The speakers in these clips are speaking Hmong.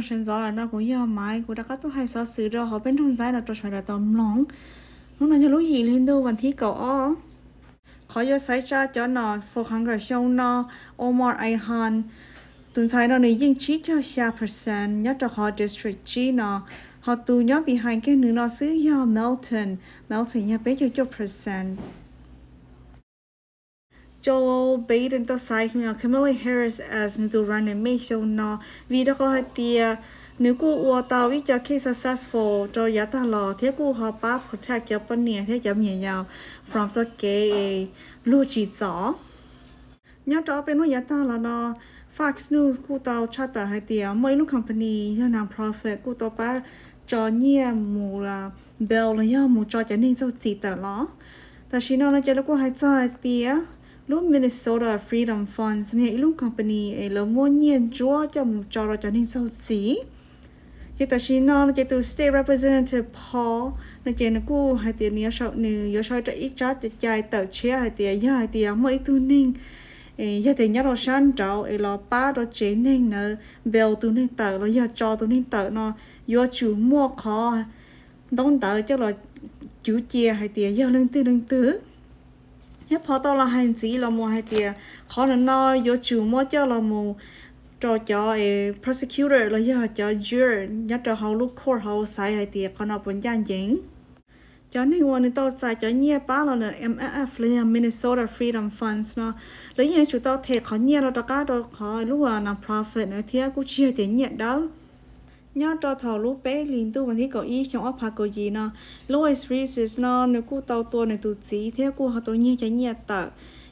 Sawv ntxov lawm no kuv yog Maiv, kuv rov qab tuaj hais xov xwm rau hauv peb nroog Xaiv no rau sawv daws tau mloog. Hnub no yog lub yim hli ntuj vas thib kaum ob. Qhov yuav xaiv tsa cov nom four hundred xyoo no, Omar Ayhan, tus ntxhais no nws yeej tsib caug xya percent nyob rau qhov district tsib no, ho tus nyob behind kiag nws no xwb yog Melton, Melton yog peb caug cuaj percent. Joe Biden tau xaiv Kamala Harris as nws tus running mate xyoo no, vim rau qhov hais tias nws kuj ua tau ib co case successful rau yav tag los thiab kuj ho pab protect cov poj niam thiab cov me nyuam yaus from txoj kev luag tsim txom. Nyob rau ob peb hnub yav tag los no, Fox News kuj tau tshaj tawm hais tias muaj ib lub company yog non-profit kuj tau pab tso nyiaj mus bail los yog mus tso cov neeg txhaum txim tawm los. Tam sim no no ces lawv kuj hais txog hais tias lub Minnesota Freedom Funds no yog ib lub company es lawv muab nyiaj ntsuab coj mus tso rau cov neeg txhaum txim. Ces tam sim no no ces tus state representative Paul no ces nws kuj hais tias nws yuav sau ib tsab cai tawm tshiab hais tias yog hais tias muaj ib tug neeg, yog tias nyob rau sab nraud es los pab rau tsev neeg ntawd bail tus neeg tawm los yog tso tus neeg tawm no, yuav tsum muaj qhov ntaub ntawv coj los cuv cia hais tias yog leej twg leej twg. Thiab Paul tau los hais ntxiv los mus hais tias qhov no no yuav tsum muab coj los mus rau cov prosecutor los yog cov juror nyob rau hauv lub court hauv xaiv hais tias qhov no puas ncaj ncees. Cov neeg uas nws tau txais cov nyiaj pab los ntawm M F F los yog Minnesota Freedom Funds no, lawv yeej yuav tsum tau them qhov nyiaj rau rov qab rau qhov lub non-profit na thiab kuj tsis yog tias nyiaj dawb. Nyob rau thaum lub peb hlis ntuj vas thib kaum ib xyoo ob phav kaum yim no, Louis Reese no nws kuj tau tua nws tus txiv thiab kuj ho tau nyiag cov nyiaj tawm.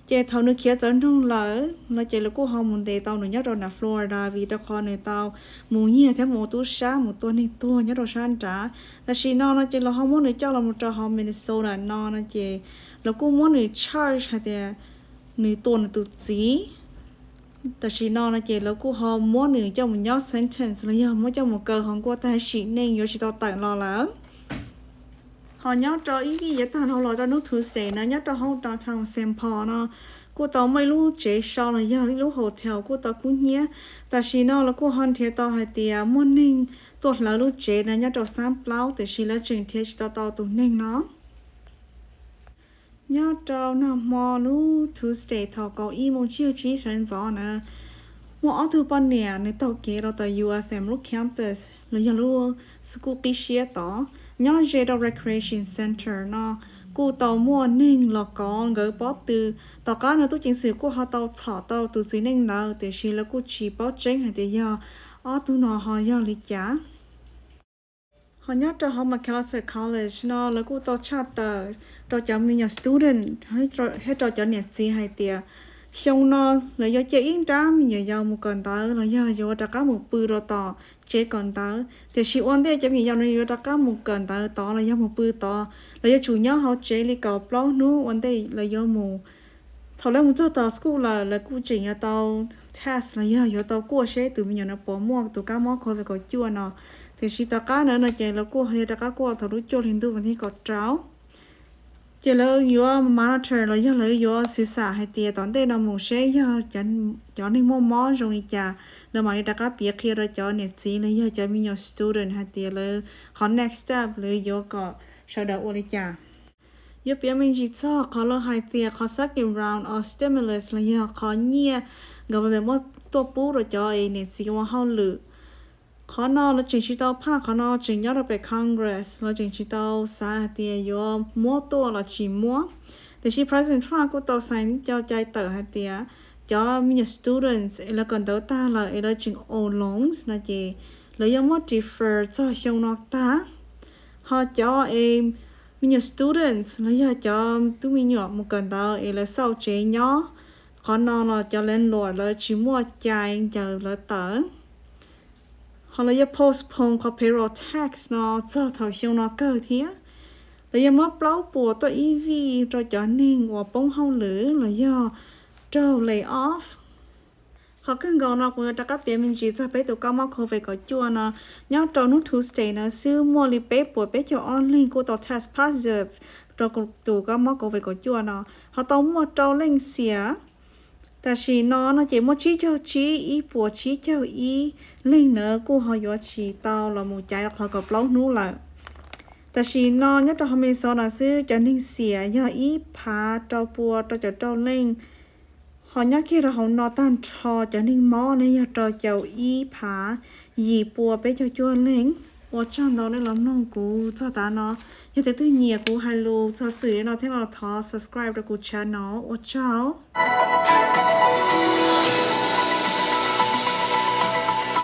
Ces thaum nws khiav txawv nroog lawm no ces lawv kuj ho mus ntes tau nws nyob rau nram Florida vim rau qhov nws tau mus nyiag thiab mus ua tub sab mus tua neeg tuag nyob rau sab nrad. Tam sim no no ces lawv ho muab nws coj los mus rau hauv Minnesota no no ces lawv kuj muab nws charge hais tias nws tua nws tus txiv. Tam sim no no ces lawv kuj ho muab nws coj mus nyob sentence los yog muab coj mus kaw hauv nkuaj tag sim neej yuav tsis tau tawm los lawm. Ho nyob rau ib vij yav tag dhau los rau hnub Tuesday no nyob rau hauv downtown Saint Paul no kuj tau muaj ib lub tsev so los yog ib lub hotel kuj tau kub hnyiab. Tam sim no lawv kuj ho nrhiav tau hais tias muaj neeg tuaj hlawv lub tsev no nyob rau xab plaub tiam sis lawv tseem nrhiav tsis tau tau tus neeg no. Nyob rau nag hmo lub Tuesday thaum kaum ib moos tsib caug tsib sawv ntxov na, muaj ob tug poj niam nws taug kev rau tom U F M lub campus los yog lub school qib siab tod nyob ze rau Recreation Center no kuj tau muaj neeg los kov nkawd pob tw. Tom qab no tub ceev xwm kuj ho tau txhom tau tus txiv neej ntawd tiam sis lawv kuj tsis paub tseeb hais tias yog ob tug no ho yog li cas. Ho nyob rau hauv Macalester College no lawv kuj tau tshaj tawm rau cov me nyuam student thiab rau cov niam txiv hais tias xyoo no lawv yuav cia ib nrab me nyuam yaus mus kawm ntawv los yog yuav rov qab mus pw rau tom tsev kawm ntawv. Tiam sis ua ntej cov me nyuam yaus no yuav rov qab mus kawm ntawv tod los yog mus pw tod, lawv yuav tsum nyob hauv tsev li kaum plaub hnub ua ntej lawv yuav mus. Thaum lawv mus txog tom school lawm lawv kuj tseem yuav tau test los yog yuav tau kuaj seb tus me nyuam no puas muaj tus kab mob covid kaum cuaj no. Tiam sis tom qab ntawd no ces lawv kuj yog rov qab kuaj thaum lub cuaj hli ntuj vas thib kaum rau. Ces lawv yuav monitor los yog lawv yuav xwv xam hais tias tom ntej no mus seb yog cov neeg muaj mob zoo li cas, lawv mam li rov qab piav qhia rau cov niam txiv los yog cov me nyuam student hais tias lawv qhov next step lawv yuav kom sawv daws ua li cas. Yuav piav me ntsis txog qhov lawv hais tias qhov second round of stimulus los yog qhov nyiaj government muab tuaj pub rau cov niam txiv ua hauj lwm. Qhov no lawv tseem tsis tau phaj, qhov no tseem nyob rau pem Congress, lawv tseem tsis tau xav hais tias yuav muab tuaj los tsis muab. Tiam sis President Trump kuj tau sign ib co cai tawm hais tias cov me nyuam students es lawv kawm ntawv tag lawm es lawv tseem owe loans no ces lawv yuav muab defer txog xyoo no tag. Ho cov es me nyuam students los yog cov tub me nyuam mus kawm ntawv es lawv xauj tsev nyob, qhov no los cov landlord lawv tsis muaj cai ncaws lawv tawm. Ho lawv yuav postpone qhov payroll tax no txog thaum xyoo no kawg thiab. Lawv yuav muab plaub puas tuaj ib vij rau cov neeg uas poob hauj lwm los yog raug lay off. Qhov kawg nkaus no kuv yuav rov qab piav me ntsis txog peb tus kab mob covid kaum cuaj no. Nyob rau hnub Tuesday no xwb muaj li peb puas peb caug ob leeg kuj tau test positive rau tus kab mob covid kaum cuaj no. Ho tau muaj rau leej xiam Tam sim no no ces muaj tsib caug tsib ib puas tsib caug ib leeg ntawd kuj ho yuav tsis tau los mus caiv rau qhov kaum plaub hnub lawm. Tam sim no nyob rau hauv Minnesota xwb cov neeg xiam yog ib phav rau pua rau caum rau leej. Ho nyob kiag rau hauv no tag nrho cov neeg mob ne yog rau caum ib phav yim pua peb caug cuaj leeg. Ua tsaug ntau nej los mloog kuv txog tav no. Yog tus twg nyiam kuv hais lus txog xwm no thiab no thov subscribe rau kuv channel. Ua tsaug.